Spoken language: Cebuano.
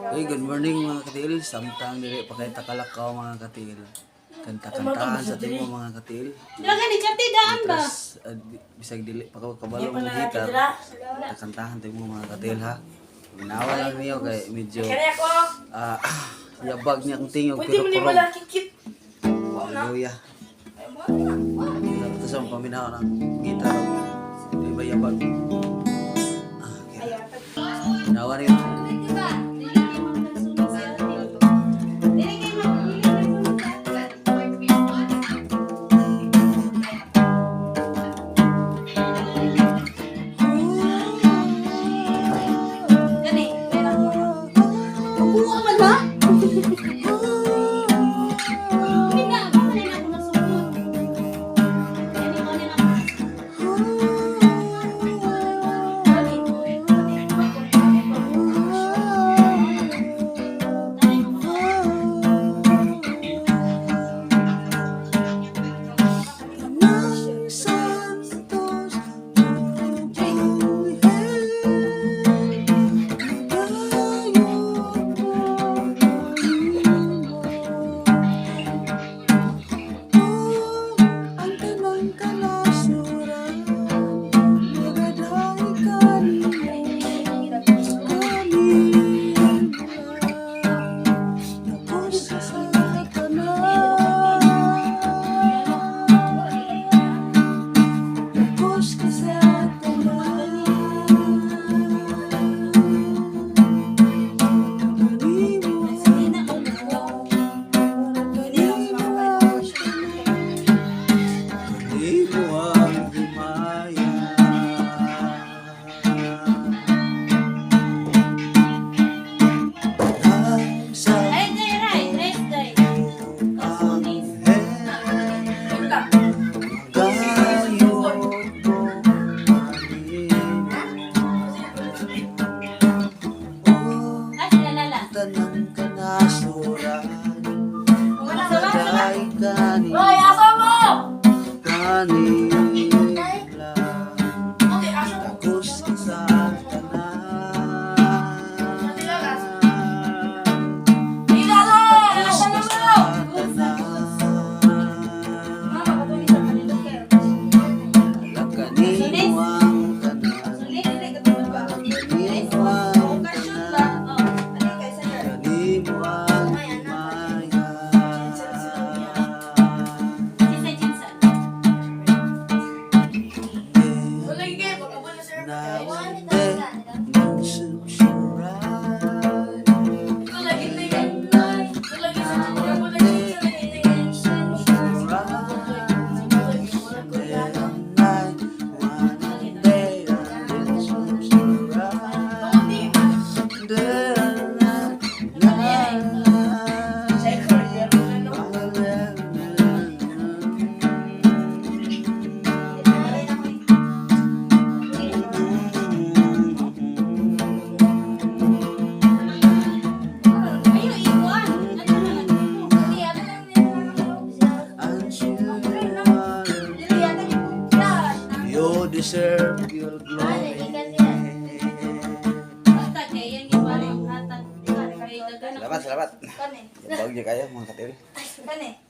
Hey, good morning, mga katil. Samtang dili pa kay takalakaw, mga katil. Kanta-kantahan sa timo, mga katil. Dili ni Kati daan ba? Mientras, bisag dili pa ko kabalo mo gitar. Kantahan timo, mga katil, ha. Ginawa lang niyo kay medyo yabag niya ang tingog Pwede pero mo ni kurog. wala kikit. Hallelujah. Tapos ang paminaw ng gitar. Di ba yabag? Okay. Ginawa niyo. Gani. Buwa man ha? Hindi na, baka na ako nasugod. Gani mo na ako. Santos. Ang tanang kalasuran, nagaday kanila, tapos sa tanan. Tapos ka sa tanan. Kanimo, kanimo ang kanimo ang himaya. Ang sa Ay, day, right. Rest day. anghel, gayod ko kanimo. Ay, sila lala. Tanang kanasuran, Wala sa ba? Nagay kanila. Hoy, asa mo? Kanila. Okay, asa mo. Tapos ka sa tanan. Ilalo! Tapos Asa ka mo? sa tanan. Kanino ang tanan? Kanino ang tanan? Kanino ang himaya? Jinsa, jinsa. Wala gigay, pag-ubo na sir. Ito lagi na yun. Ito lagi sa wala lagi sa Ayun, ikuan. Ano na lang? You deserve your glory. Basta kay yang ipalong hatag. Kay daghan Salamat, salamat. Yabag niya kayo, mga katil. Kani.